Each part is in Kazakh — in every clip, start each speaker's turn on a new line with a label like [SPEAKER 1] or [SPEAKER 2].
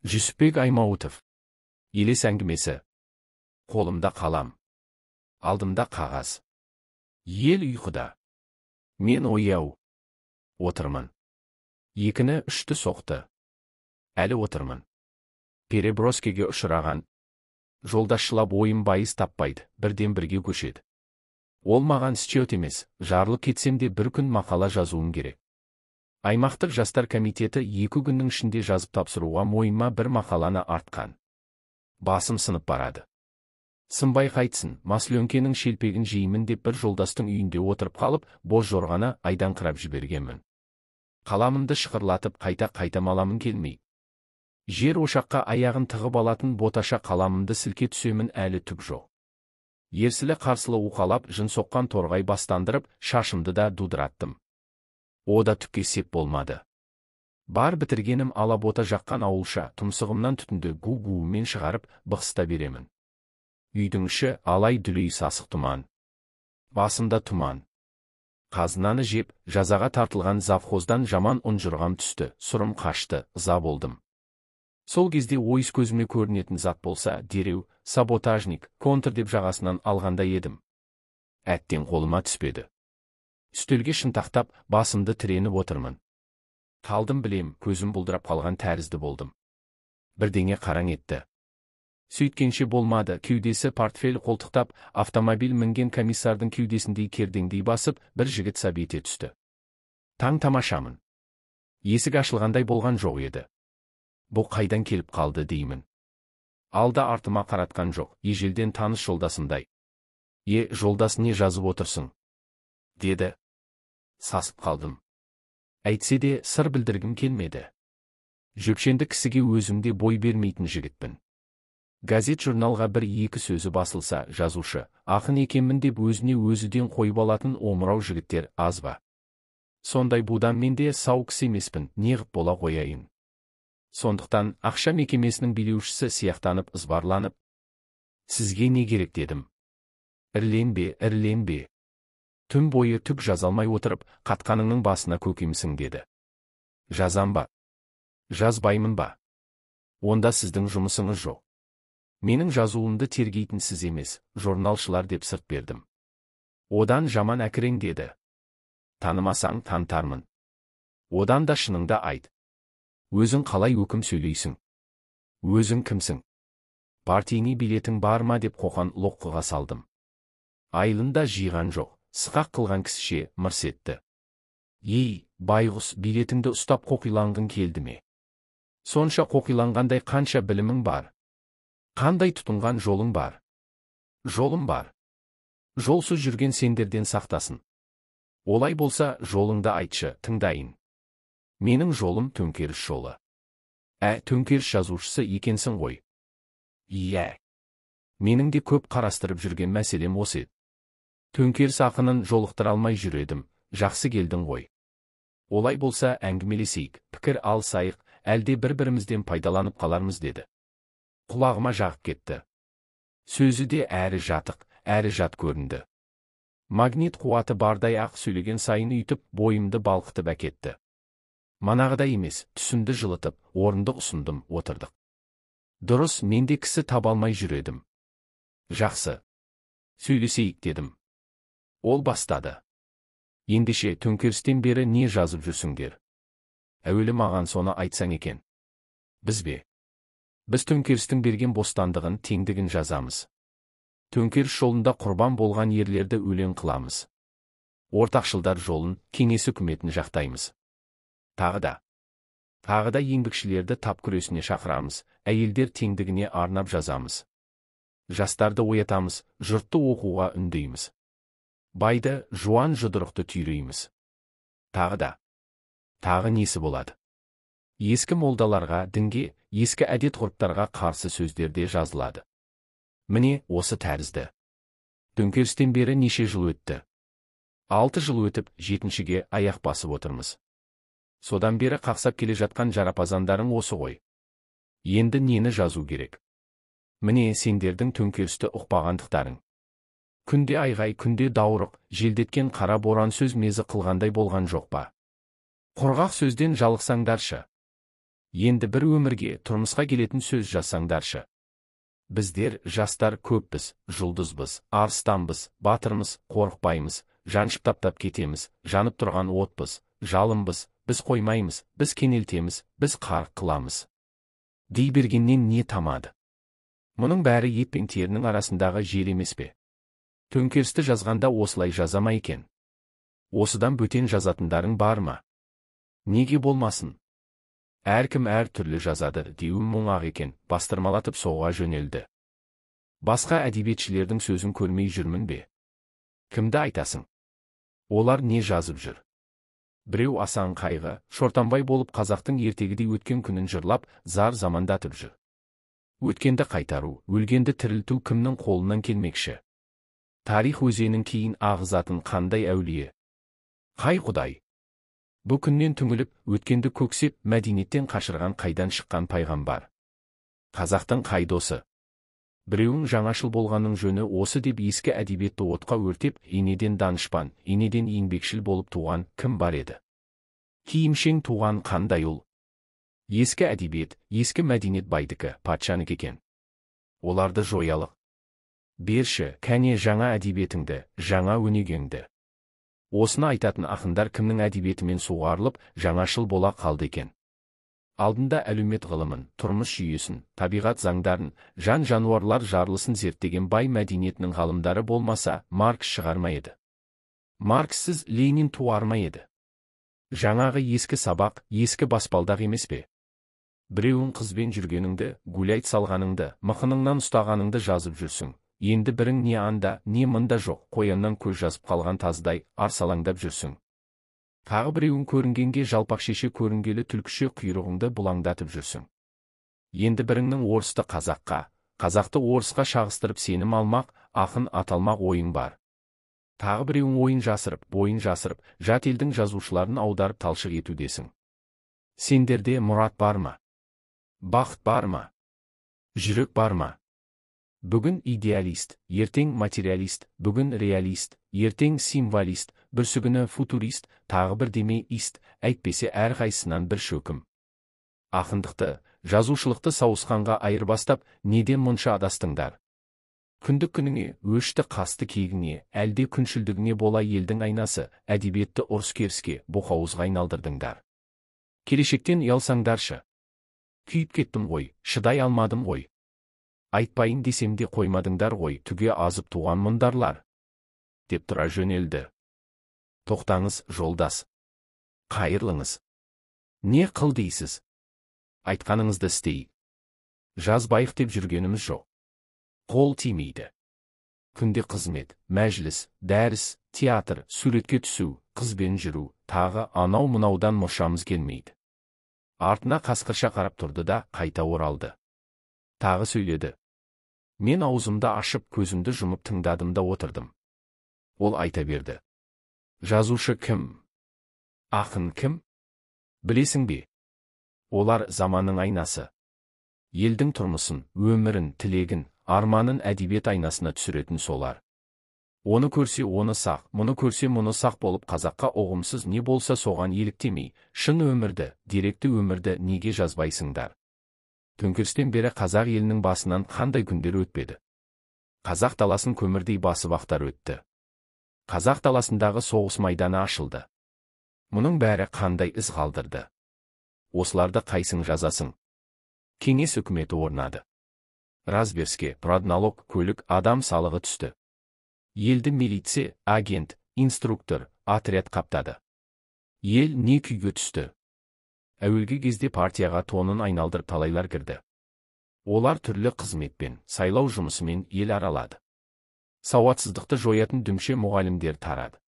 [SPEAKER 1] Жүсіпбек Аймауытов. Елес әңгімесі. Қолымда қалам. Алдымда қағаз. Ел ұйқыда. Мен ояу. Отырмын. 2-ні 3-ті соқты. Әлі отырмын. Переброскеге ұшыраған. Жолдасшылап ойым байыз таппайды, бірден бірге көшеді. Ол маған счет емес, жарлық кетсем де бір күн мақала жазуым керек. Аймақтық жастар комитеті 2 күннің ішінде жазып тапсыруға мойныма бір мақаланы артқан. Басым сынып барады. Сынбай қайтсын, маслөнкенің шелпегін жеймін деп бір жолдастың үйінде отырып қалып, боз жорғаны айдаңқырап жібергенмін. Қаламымды шықырлатып қайта-қайта маламын келмей. Жер ошаққа аяғын тығып алатын боташа қаламымды сілке түсемін, әлі түк жоқ. Ерсілі-қарсылы уқалап, жын соққан торғай бастандырып, шашымды да дудыраттым. О да түкке сеп болмады. Бар бітіргенім ала бота жаққан ауылша, тұмсығымнан түтінді гу-гуымен шығарып, бықсыта беремін. Үйдің іші алай-дүлей сасық тұман. Басымда тұман. Қазынаны жеп, жазаға тартылған завхоздан жаман ұнжырғам түсті, сұрым қашты, ыза болдым. Сол кезде ойыс көзіме көрінетін зат болса, дереу, саботажник, контр деп жағасынан алғандай едім. Әттең қолыма түспеді. Үстелге шынтақтап, басымды тіреніп отырмын. Талдым білем, көзім бұлдырап қалған тәрізді болдым. Бірдеңе қараң етті. Сөйткенше болмады, кеудесі портфель қолтықтап, автомобиль мінген комиссардың кеудесіндей кердеңдей басып, бір жігіт сап ете түсті. Таң тамашамын. Есік ашылғандай болған жоқ еді. Бұл қайдан келіп қалды деймін. Алда артыма қаратқан жоқ, ежелден таныс жолдасымдай. Е, жолдас, не жазып отырсың? Деді. Сасып қалдым. Әйтсе де сыр білдіргім келмеді. Жөпшенді кісіге өзімде бой бермейтін жігітпін. Газет-журналға бір-екі сөзі басылса, жазушы, ақын екенмін деп өзіне өзіден қойып алатын омырау жігіттер аз ба? Сондай будан мен де сау кісі емеспін, неғып бола қояйын. Сондықтан ақша мекемесінің билеушісі сияқтанып ызбарланып, сізге не керек дедім. Ірленбе, ірленбе. Түн бойы түк жаза алмай отырып, қатқаныңның басына көкемсің деді. Жазам ба? Жазбаймын ба? Онда сіздің жұмысыңыз жоқ. Менің жазуымды тергейтін сіз емес, журналшылар деп сырт бердім. Одан жаман әкірең деді. Танымасаң танытармын. Одан да шыныңды айт. Өзің қалай өкім сөйлейсің? Өзің кімсің? Партийный билетің бар ма деп қоқан лоққыға салдым. Айлын да жиған жоқ, сықақ қылған кісіше мырс етті. Ей, байғұс, билетіңді ұстап қоқиланғың келді ме? Сонша қоқиланғандай қанша білімің бар? Қандай тұтынған жолың бар? Жолым бар. Жолсыз жүрген сендерден сақтасын. Олай болса, жолыңды айтшы, тыңдайын. Менің жолым төңкеріс жолы. Ә, төңкеріс жазушысы екенсің ғой. Иә. Менің де көп қарастырып жүрген мәселем осы еді. Төңкеріс ақынын жолықтыра алмай жүр едім, жақсы келдің ғой. Олай болса, әңгімелесейік, пікір алысайық, әлде бір-бірімізден пайдаланып қалармыз деді. Құлағыма жағып кетті. Сөзі де әрі жатық, әрі жат көрінді. Магнит қуаты бардай ақ сөйлеген сайын үйтіп, бойымды балқытып әкетті. Манағыдай емес, түсімді жылытып, орындық ұсындым, отырдық. Дұрыс, мен де кісі таба алмай жүр едім. Жақсы. Сөйлесейік дедім. Ол бастады. Ендеше, төңкерістен бері не жазып жүрсіңдер? Әуелі маған соны айтсаң екен. Біз бе? Біз төңкерістің берген бостандығын, теңдігін жазамыз. Төңкеріс жолында құрбан болған ерлерді өлең қыламыз. Ортақшылдар жолын, кеңес үкіметін жақтаймыз. Тағы да. Тағы да еңбекшілерді тап күресіне шақырамыз, әйелдер теңдігіне арнап жазамыз. Жастарды оятамыз, жұртты оқуға үндейміз. Байды, жуан жұдырықты түйрейміз. Тағы да. Тағы несі болады? Ескі молдаларға, дінге, ескі әдет-ғұрыптарға қарсы сөздер де жазылады. Міне, осы тәрізді. Төңкерістен бері неше жыл өтті? 6 жыл өтіп, 7-шіге аяқ басып отырмыз. Содан бері қақсап келе жатқан жарапазандарың осы ғой. Енді нені жазу керек? Міне, сендердің төңкерісті ұқпағандықтарың. Күнде айғай, күнде даурық, желдеткен қара боран сөз мезі қылғандай болған жоқ па? Құрғақ сөзден жалықсаңдаршы. Енді бір өмірге, тұрмысқа келетін сөз жазсаңдаршы. Біздер, жастар көппіз, жұлдызбыз, арыстанбыз, батырмыз, қорықпаймыз, жаншып таптап кетеміз, жанып тұрған отпыз, жалынбыз, біз қоймаймыз, біз кенелтеміз, біз қарық қыламыз. Дей бергеннен не тамады? Мұның бәрі ет пен терінің арасындағы жел емес пе? Төңкерісті жазғанда осылай жаза ма екен? Осыдан бөтен жазатындарың бар ма? Неге болмасын? Әркім әр түрлі жазады, деуім мұң-ақ екен, бастырмалатып соға жөнелді. Басқа әдебиетшілердің сөзін көрмей жүрмін бе? Кімді айтасың? Олар не жазып жүр? Біреу Асан Қайғы, Шортанбай болып қазақтың ертегідей өткен күнін жырлап, зар замандатып жүр. Өткенді қайтару, өлгенді тірілту кімнің қолынан келмекші? Тарих өзенін кейін ағызатын қандай әулие? Қай құдай? Бұл күннен түңіліп, өткенді көксеп, мәдениеттен қашырған қайдан шыққан пайғамбар? Қазақтың қай досы? Біреуің жаңашыл болғанның жөні осы деп ескі әдебиетті отқа өртеп, енеден данышпан, енеден еңбекшіл болып туған кім бар еді? Киімшең туған қандай ұл? Ескі әдебиет, ескі мәдениет байдікі, патшанікі екен. Оларды жоялық. Берші, кәне жаңа әдебиетіңді, жаңа өнегеңді. Осыны айтатын ақындар кімнің әдебиетімен суғарылып, жаңашыл бола қалды екен? Алдында әлеумет ғылымын, тұрмыс жүйесін, табиғат заңдарын, жан-жануарлар жарылысын зерттеген бай мәдениетінің ғалымдары болмаса, Маркс шығар ма еді? Маркссіз Ленин туар ма еді? Жаңағы ескі сабақ, ескі баспалдақ емес пе? Біреуің қызбен жүргеніңді, гуляйт салғаныңды, мықыныңнан ұстағаныңды жазып жүрсің. Енді бірің не анда, не мында жоқ, қояннан көз жазып қалған таздай, арсалаңдап жүрсің. Тағы біреуің көрінгенге жалпақ шеше көрінгелі түлкіше құйрығыңды бұлаңдатып жүрсің. Енді біріңнің орысты қазаққа, қазақты орысқа шағыстырып сенім алмақ, ақын аталмақ ойың бар. Тағы біреуің ойын жасырып, бойын жасырып, жат елдің жазушыларын аударып талшық етудесің. Сендерде мұрат бар ма? Бақыт бар ма? Жүрек бар ма? Бүгін идеалист, ертең материалист, бүгін реалист, ертең символист, бүрсігүні футурист, тағы бірдеме ист, әйтпесе әрқайсысынан бір шөкім. Ақындықты, жазушылықты сауысқанға айырбастап, неден мұнша адастыңдар? Күндік күніңе, өшті қасты кегіңе, әлде күншілдігіңе бола елдің айнасы, әдебиетті ұрыс-керіске, боқауызға айналдырдыңдар. Келешектен ұялсаңдаршы. Күйіп кеттім ғой, шыдай алмадым ғой. Айтпайын десем де қоймадыңдар ғой, түге азып туған мұндарлар, деп тұра жөнелді. Тоқтаңыз, жолдас. Қайырлыңыз. Не қыл дейсіз? Айтқаныңызды істейік. Жазбайық деп жүргеніміз жоқ. Қол тимейді. Күнде қызмет, мәжіліс, дәріс, театр, суретке түсу, қызбен жүру, тағы анау-мынаудан мұршамыз келмейді. Артына қасқырша қарап тұрды да қайта оралды. Тағы сөйледі. Мен аузымды ашып, көзімді жұмып тыңдадым да отырдым. Ол айта берді. Жазушы кім? Ақын кім? Білесің бе? Олар заманның айнасы. Елдің тұрмысын, өмірін, тілегін, арманын әдебиет айнасына түсіретін солар. Оны көрсе оны сақ, мұны көрсе мұны сақ болып қазаққа ұғымсыз не болса соған еліктемей, шын өмірді, деректі өмірді неге жазбайсыңдар? Төңкерістен бері қазақ елінің басынан қандай күндер өтпеді? Қазақ даласын көмірдей басып ақтар өтті. Қазақ даласындағы соғыс майданы ашылды. Мұның бәрі қандай із қалдырды? Осыларды қайсың жазасың? Кеңес үкіметі орнады. Разберске, продналог, көлік, адам салығы түсті. Елді милиция, агент, инструктор, отряд қаптады. Ел не күйге түсті? Әуелгі кезде партияға тонын айналдырып талайлар кірді. Олар түрлі қызметпен, сайлау жұмысымен ел аралады. Сауатсыздықты жоятын дүмше мұғалімдер тарады.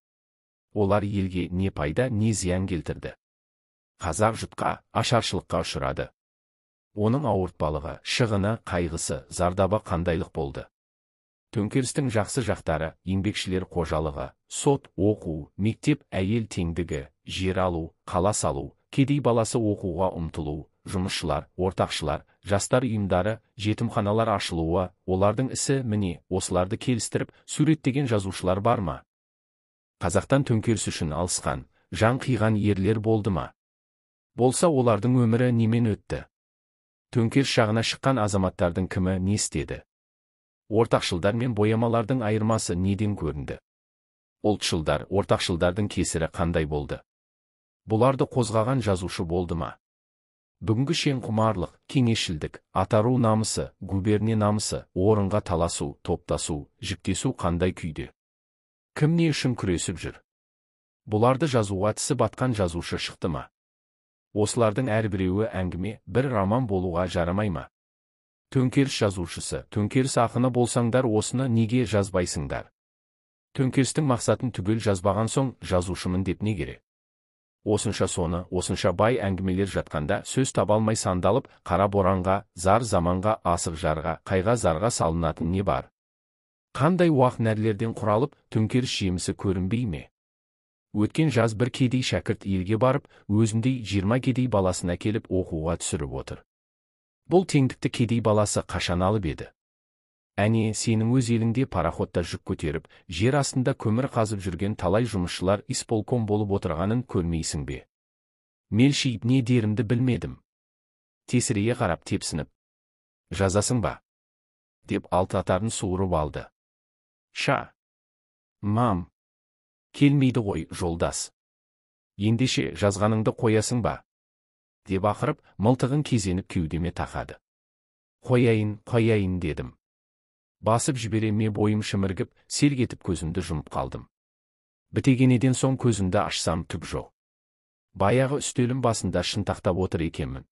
[SPEAKER 1] Олар елге не пайда, не зиян келтірді. Қазақ жұтқа, ашаршылыққа ұшырады. Оның ауыртпалығы, шығыны, қайғысы, зардабы қандайлық болды. Төңкерістің жақсы жақтары, еңбекшілер қожалығы, сот, оқу, мектеп, әйел теңдігі, жер алу, қала салу, кедей баласы оқуға ұмтылу, жұмысшылар, ортақшылар, жастар ұйымдары, жетімханалар ашылуы, олардың ісі міне, осыларды келістіріп, суреттеген жазушылар бар ма? Қазақтан төңкеріс үшін алысқан, жан қиған ерлер болды ма? Болса, олардың өмірі немен өтті? Төңкеріс жағына шыққан азаматтардың кімі не істеді? Ортақшылдар мен боямалардың айырмасы неден көрінді? Ұлтшылдар, ортақшылдардың кесірі қандай болды? Бұларды қозғаған жазушы болды ма? Бүгінгі шенқұмарлық, кеңесшілдік, атару намысы, губерния намысы, орынға таласу, топтасу, жіктесу қандай күйде? Кім не үшін күресіп жүр? Бұларды жазуға тісі батқан жазушы шықты ма? Осылардың әрбіреуі әңгіме, бір роман болуға жарамай ма? Төңкеріс жазушысы, төңкеріс ақыны болсаңдар, осыны неге жазбайсыңдар? Төңкерістің мақсатын түгел жазбаған соң, жазушымын деп не керек? Осынша соны, осынша бай әңгімелер жатқанда, сөз таба алмай сандалып, қара боранға, зар заманға, асық жарға, қайға зарға салынатын не бар? Қандай уақ нәрлерден құралып, төңкеріс жемісі көрінбей ме? Өткен жаз бір кедей шәкірт елге барып, өзіндей 20 кедей баласын әкеліп оқуға түсіріп отыр. Бұл теңдікті кедей баласы қашан алып еді? Әне, сенің өз еліңде пароходта жүк көтеріп, жер астында көмір қазып жүрген талай жұмысшылар исполком болып отырғанын көрмейсің бе? Мелшиіп не дерімді білмедім. Тесірейе қарап тепсініп. Жазасың ба? Деп алты атарын суырып алды. Ша. Мам. Келмейді ғой, жолдас. Ендеше жазғаныңды қоясың ба? Деп ақырып, мылтығын кезеніп кеудеме тақады. Қояйын, қояйын дедім. Басып жібере ме, бойым шіміргіп, селк етіп көзімді жұмып қалдым. Бітегенеден соң көзімді ашсам, түк жоқ. Баяғы үстелім басында шынтақтап отыр екенмін.